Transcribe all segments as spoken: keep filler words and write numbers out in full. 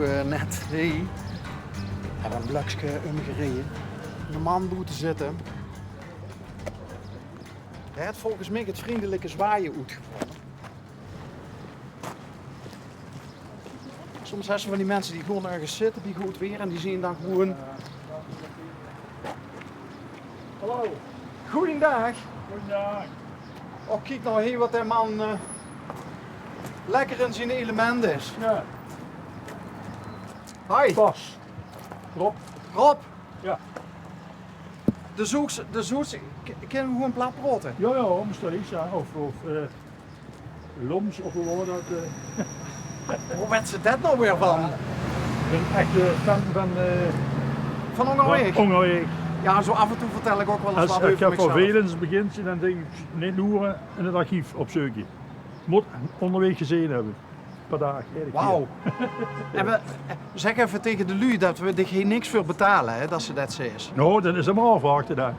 Eh, net, hey. Höbbe e blökske umgereje. De man boete zitte. Dae haet volges mich 't vriendelike zwaaie oetgevónje. Soms höbs se van die minse die gewoon örges zitte bie good weer en die zeen dan gewoon... Hallo. Goojendaag. Goojendaag. Och, kiek noe, hé, wat dae man, eh, lekker in zien element is. Jao. Hoi. Bas. Rob. Rob. Jao. De zoeks, de zoeks, k-, kinne we gewoon plat praote? Jao, jao, Omstreeks, jao. Of, of, eh, Loms, of wie waor dat, eh? Wo wèts se det noe weer van? Ich bön echte fan van, eh, van Óngerwaeg. Óngerwaeg. Jao, zo af en toe vertèl ich ouch waal ins... Es wat ich euver mich zelf. Vervelend begin, dan dink ich, neet loere en 't archief opzeuke. Mót Óngerwaeg gezeen höbbe. Per daag, eder kier. Wauw. En we, eh, zèk effe taenge de luuj det we dich hie niks veur betale, hè, det se det zaes. Noe, dan is 't mer aafwachte dan.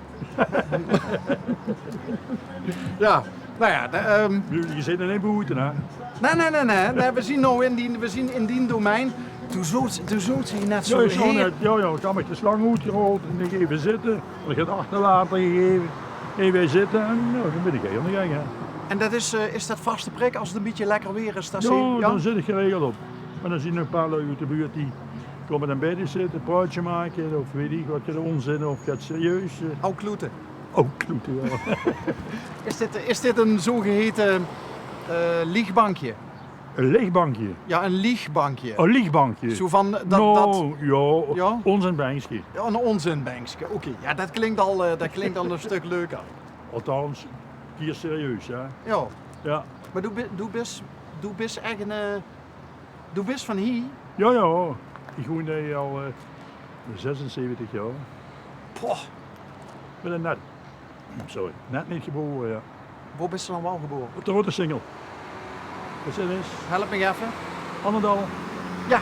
Jao, noe jao, de, ehm, Luuj, die zitte neet boete, hè? Nae, nae, nae, nae. Nae, we zien noe in dien, we zien in dien domein. Doe zoots, doe zoots hie net zo... Jao, ich zoot hie net, jao, jao, ich had mich de slang oetgerold en ich effe zitte. En ich had achterlater gegeve. Effe zitte en, jao, dan bön ich hie aan de gang, hè. En det is, eh, is det vaste prik es 't e bietje lekker weer is? Jao, dan zit ich geregeld op. En dan zien d'r e paar luuj oet de buurt die kómme dan bie dich zitte, praotsje make, of weit ich wat, get ónzin of get serieus, eh. Aw kloete. Aw kloete, jao. Is dit, is dit e zogehete, eh, liegbankje? E liegbankje? Jao, e liegbankje. E liegbankje. Zo van det, det... Noe, jao, jao? Ónzinbenkske. Jao, e ónzinbenkske. Oké, jao, det klink al, eh, det klink al e stök leuker. Althans, kier serieus, hè? Jao. Jao. Mer doe bi-, doe bis, doe bis ech e, eh, doe bis van hie? Jao, jao. Ich woon hie al, eh, zesenzeventig jaor. Poh. Ich bön net, sorry, net neet gebore, jao. Wo bis se dan waal gebore? Op de Rotte Singel. Det is... Help mich effe. Annendal. Jao.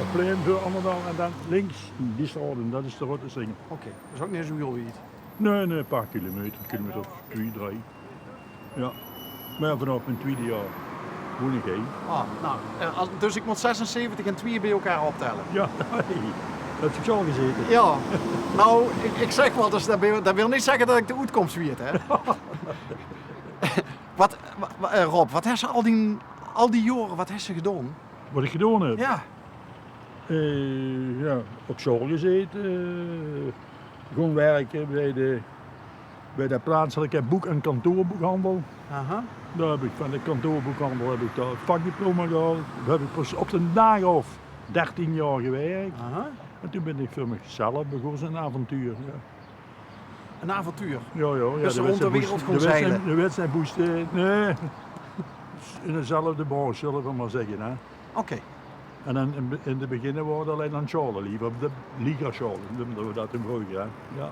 't Plein veur Annendal en dan links die straot in, det is de Rotte Singel. Oké, det is ouch neet zo hiel wied. Nae, nae, e paar kilometer, kilometer of twie, drie. Jao. Mer jao, vanaaf mien twiede jaor woon ich hie. Ah, noe, eh, es, dus ich mót zesenzeventig en twie bie-ein optèlle. Jao, höbs se al gezete? Jao. Noe, ich, ich zèk waal, dus det wil, det wil neet zègke det ich de oetkóms weit, hè. Wat, wa-, wa-, eh, Rob, wat höbs se al die, al die jaore, wat höbs se gedaon? Wat ich gedaon höb? Jao. Eh, jao, op sjool gezete, eh, gaon wirke bie de, bie de plaatselike boek- en kantoorboekhandel. Aha. Dao höb ich van de kantoorboekhandel höb ich dao 't vakdiploma gehaold. Dao höb ich pas op d'n daag aof dertien jaor gewirk. Aha. En toen bön ich veur mich zelf begós, 'n avontuur, jao. 'n Avontuur? Jao, jao, jao. Dus de rónd de wereld gaon zeile? De wèts neet, de wèts neet, nae. In dezelfde branche, zölle v'r mer zègke, hè. Oké. En dan in, in 't begin waor 't allein aan 't sjaole, leever op de liegersjaole, noemde v'r dat toen vreuger, hè. Jao.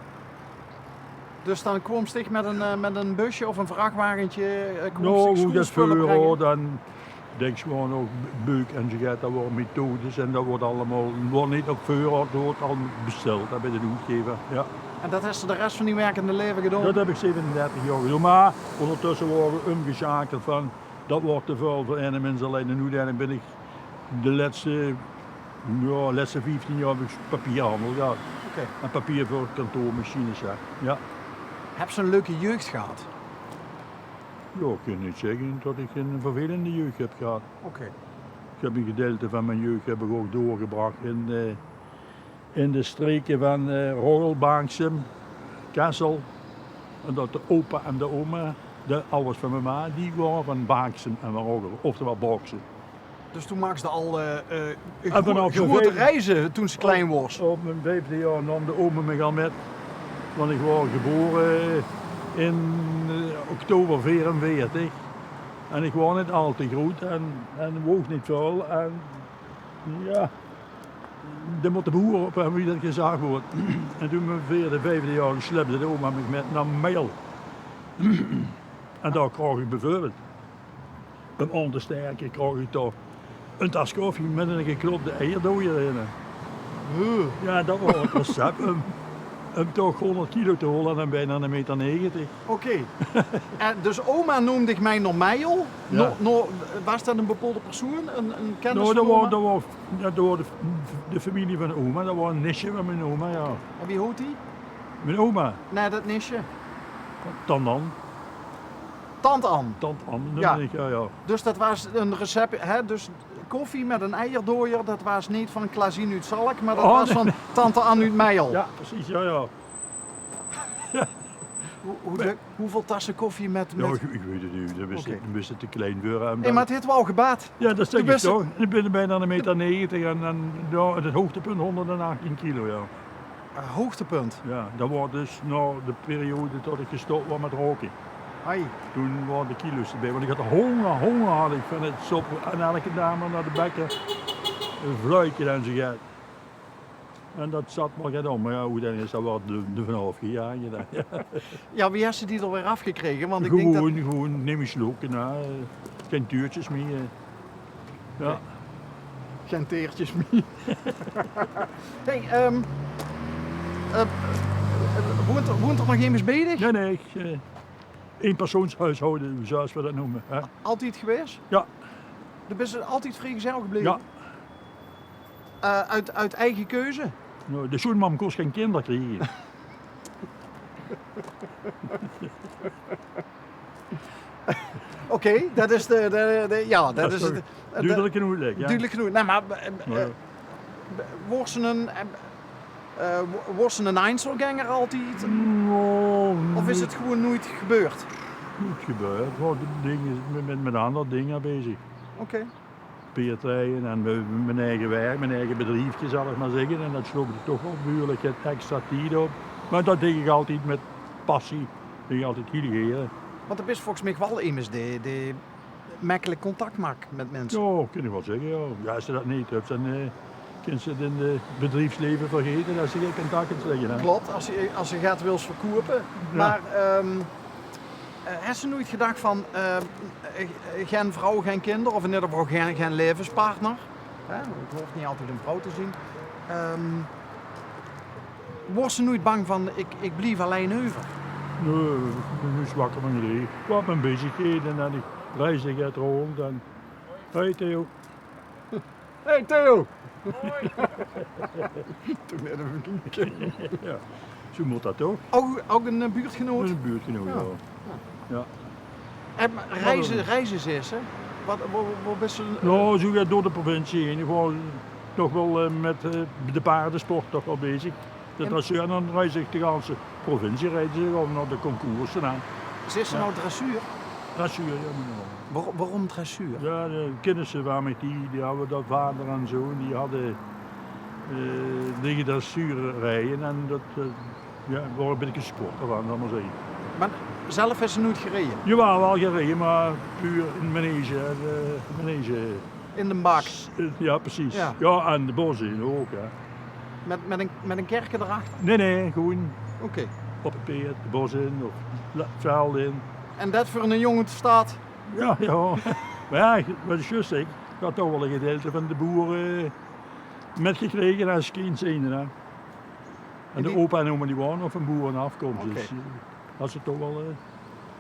Dus dan kwoms dich mit ein, eh, mit ein busje of ein vrachwagentje, eh, kwoms dich stoelspölle bringe? Noe, wie dat vreuger waor, dan dinks se gewoon ouch beuk en zoget, dat waore methodes en dat woort allemaol, woort neet op veurraod, dat woort al besteld, hè, bie den oetgever, jao. En dat hes se de res van dien werkende laeve gedaon? Dat höb ich zevenendertig jaor gedaon, mer óngertösse waore v'r umgesjakeld van Dat woort te väöl veur eine mins allein. En oeteindelik bin ich de lètste, jao, lètste vieftien jaor höb ich papierhandel gehad. Oké. En papier veur kantoormachines, hè. Jao. Höbs se 'n leuke jeug gehad? Jao, ich kin neet zègke dat ich 'n vervelende jeug höb gehad. Oké. Ich höb 'n gedeilte van mien jeug höb ich ouch doorgebrach in, eh, in de streke van, eh, Roggel, Baaksem, Kessel. En dat de opa en de oma, de ouders van mien ma, die waore van Baaksem en van Roggel, oftewel Baaksem. Dus doe maaksde al, eh, eh, groete reize toen se klein waors? Op mien viefde jaor naom de oma mich al mit. Want ich waor gebore in, eh, oktober veerenveertig. En ich waor neet al te groet en, en woog neet väöl. En jao, dao mót de boer op höbbe, wie dat gezag woort. En toen veur de viefde jaor sjlepde de oma mich mit nao Meel. En dao kraog ich bieveurbeeld, um aan te sterke, kraog ich dao 'n tas koffie mit 'ne geklopde eierdooier in. Oeh. Jao, dat waor 't recept. Um, Óm toch hóngerd kilo te hole en dan bènne 'ne meter negentig. Oké. En dus oma noomde dich mei nao Meijel? Ja. Nao, nao, waas det 'n bepaolde persoeën? 'n, 'n kennis? Noe, van det waor, oma? Det waor, ja, det waor de, de femilie van oma. Det waor 'n nitsje van mien oma, ja. En wie hoot die? Mien oma? Nae, det nitsje. Tant An. Tant An? Tant An, ja. Ja, ja. Dus det waas 'n recept, hè? Dus koffie mit 'n eierdooier, det waas neet van Klazien oet Zalk, mer det waas van tante An oet Meijel. Ja, precies, ja, ja. Wie, wie, wieväöl tasse koffie mit, ja, mit... Ich, ich weit 't neet. Oké. Dao bis se te klein veur, hè. Nae, mer 't haet waal gebaat. Ja, det zègk ich toch. Ich bèn bènne 'ne meter negentig en, en ja, 't hoogtepunt hónderdachtien kilo, ja. 't Hoogtepunt? Ja, det waor dus nao de periode det ich gestop waor mit roke. Ai. Toen waore de kilo's d'rbie, want ich haw hónger, hónger haw ich van 't soppe. En eder daag mer nao de bekker, 'n vleukje en zoe get. En det zat mer get óm. Mer ja, oeteindelik is det waal d'r, d'r vanaaf gegaange, hè. Ja, wie höbs se die d'r weer aafgekrege? Want ich dink det... Gewoeën, gewoeën, neet mie slokke, hè. Gein tuurtjes mie, hè. Ja. Gein teertjes mie. Hey, ehm, eh, woont, woont d'r nog emes bie dich? Nae, nae, ich, eh, eenpersoonshuishouden, zoeas v'r det neume, hè. Altied gewaes? Ja. Doe bis altied vriegezel gebleve? Ja. Eh, oet, oet eige keuze? Noe, de sjoenmam kós gein kinder kriege. Oké, det is de, de, de, ja, det is toch 't, 't, dudelik genóg, ja. Dudelik genóg. Nae, mer, eh, eh, waors se 'n, eh, eh, wa-, waors se 'n Einzelgänger altied? Noe, of is 't gewoeën noeit gebeurd? Noeit gebeurd. Waor de dinger mit, mit, mit anger dinger bezig. Oké. Peerdrieje en mien, mien eige werk, mien eige bedriefke, zal ich mer zègke. En det slook toch waal behuurlik get extra tied op. Mer det deeg ich altied mit passie. Deeg ich altied hiel gere. Want doe bis volges mich waal emes dae, dae mekkelik contact maak mit minse. Ja, kin ich waal zègke, ja. Ja, es se det neet höbs, dan, eh, kins se 't in 't bedriefsleve vergaete, es se gein contact kins lègke, hè. Klop, es se, es se get wils verkoupe. Ja. Mer, ehm, Eh, höbs se noeit gedach van, eh, eh, gein vrouw, gein kinder, of in eder geval gein, gein laevespartner? Hè, 't hoof neet altied 'n vrouw te zeen. Ehm, waors se noeit bang van, ich, ich blief allein euver? Nae, ich bin zwakker van geleje. Ich haw mien bezigheden en ich reis get rónd en... Hey Theo. Hey Theo! Toen hadde we een kind. Ja. Zo mót det toch? Ouch, ouch ein, eh, buurtgenoot? Ein buurtgenoot, ja. Ja. En reize, reize, zaes se? Wat, wo, wo bis se, eh... Nou, zo, ja, door de provincie haer. Gewoon toch waal, eh, mit, eh, de paardesport toch waal bezig. Det was zo, en dan reis ich de ganse provincie, reis ich om nao de concourse aan. Zaes se nou dressuur? Dressuur, ja, meneer. Waor-, waorom dressuur? Ja, de kinnisse van mich, die, die hadde det vader en zoon, die hadde, eh, dege dressuur rieje en det, eh, ja, waor ein bietje sport d'rvan, zal ich mer zègke. Mer zelf höbs se noeit gereje? Jawaal, waal gereje, mer puur in manege, hè, de manege. In de bak? Ja, precies. Ja. Ja, en de bos in ouch, hè. Mit, mit ein, mit ein kerke d'rachter? Nae, nae, gewoon... Oké. Op 't peerd, de bos in of la-, 't veld in. En det veur eine jóng oet de stad? Ja, ja. Mer ja, wat ich zjus zag, ich haw toch waal ein gedeilte van de boere mitgekrege es kind zeen, hè. En de opa en oma die waore ouch van boerenaafkoms, dus, eh, haw ich toch waal, eh... Oké.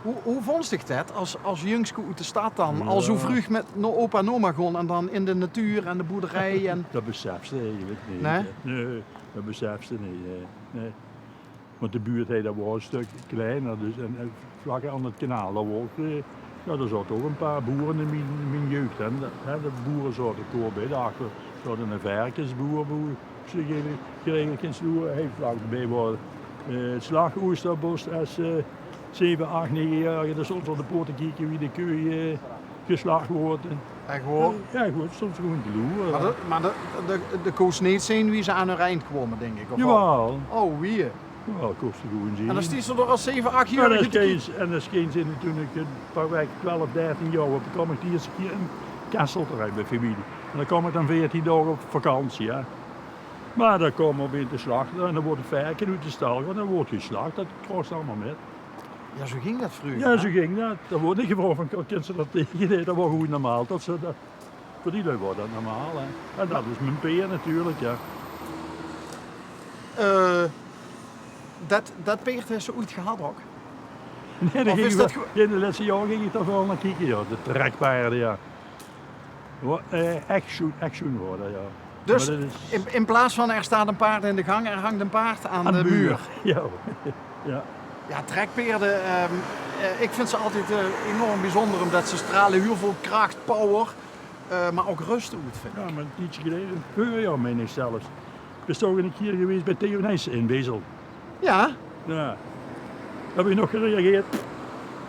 Wie, wie vónds dich det, es, es jungske oet de stad dan, al zo vreug mit nao opa en oma gaon en dan in de natuur en de boerderie en... Det besefs se eigelik neet, hè. Nae? Nae, det besefs se neet, nae. Nae. Want de buurt hie, det waor ein stök kleiner, dus, en, en vlak aan 't kanaal, det waor ouch, eh, ja, d'r zaote ouch ein paar boere in mien, in mien jeug, hè. De, hè, de boere zaote kort bie, dao achter zaot eine verkesboer, boe se geregeld kins loere. Hie vlak bie waor, eh, 't slagoesterbosch, es, eh, zeve, ach, negejaorige, dao stónge ze aan de poort te kieke wie de keu, eh, geslach woorte. Ech waor? Ja, good, stónge ze gewoon te loere. Mer det, mer det, det, det kós neet zeen wie ze aan häör eind kwome, dink ich, of waal? Jawaal. Oh, wie? Jawaal, kós ze gewoon zeen. En dan stiets se dao es zeve, achjaorige te kieke. En es kind, en es kind zeen, toen ich ein paar waeke, twelf, dertien jaor waor, toen kaom ich de ierste kier in Kessel terech bie femilie. En dan kaom ich dan veertien daog op vakantie, hè. Mer dan kaom op ein te slachte en dan woort 't verke oet de stal, want dan woort geslach, det krogs se allemaol mit. Ja, zo ging det vreuger, hè? Ja, zo ging det. Dan woort neet gevraog van, kins se det tege? Nae, det waor gewoon normaal det se det, veur die lui waor det normaal, hè. En det is mien peer natuurlik, ja. Eh, Det, det peerd is ze oeit gehad ouch. Nae, dao ging ich waal, in de lètste jaore ging ich dao waal nao kieke, jao. De trekpaerde, jao. Wa-, eh, ech sjoen, ech sjoen waor det, jao. Dus in, in plaats van er staat een paard in de gang, er hangt een paard aan de muur. Jao. Jao, trekpeerde, ehm, eh, ik vind ze altijd eh, enorm bijzonder, omdat ze stralen heel veel kracht, power, eh, maar ook rust oet, vind ik. Jao, mer ein tiedje geleje, in 't veurjaor mein ich zelfs, bös ouch ein kier gewaes bie Theo Nijssen in Wezel. Ja, Jao. Höb ich nog gereageerd.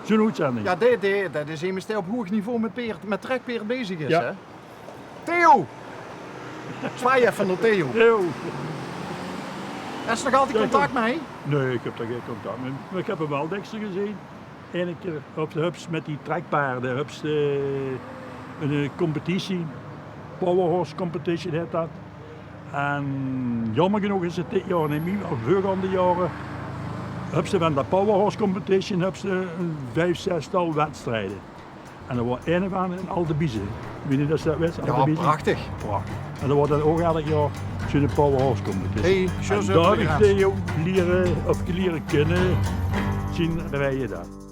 Zoe'n oetzending. Ja, dit, dit, det is emes dae op hoog niveau mit peerd, mit trekpeerd bezig is, hè? Theo! Zwaai effe nao Theo. Theo. Is nog altied contact mit? Nae, ich höb dao gein contact mit. Mer ich höb 'm waal dèkser gezeen. Eine kier höbs se mit die trekpaerde, höbs se ein competitie, Powerhorse Competition hèt det. En jaomer genóg is 't dit jaor neet mie, mer veurig anger jaore höbs se van de Powerhorse Competition höbs se ein vief, zestal wedstrieje. En d'r waor eine van in Aldebieze. Ich weit neet of se det weits, Aldebieze. Prachtig. Prachtig. En d'r waor dan ouch eder jaor zoe'n Powerhorse Competition. Hey, zo en zullen dao we höb ich gaan. Theo liere, of liere kinne, zien rieje dan.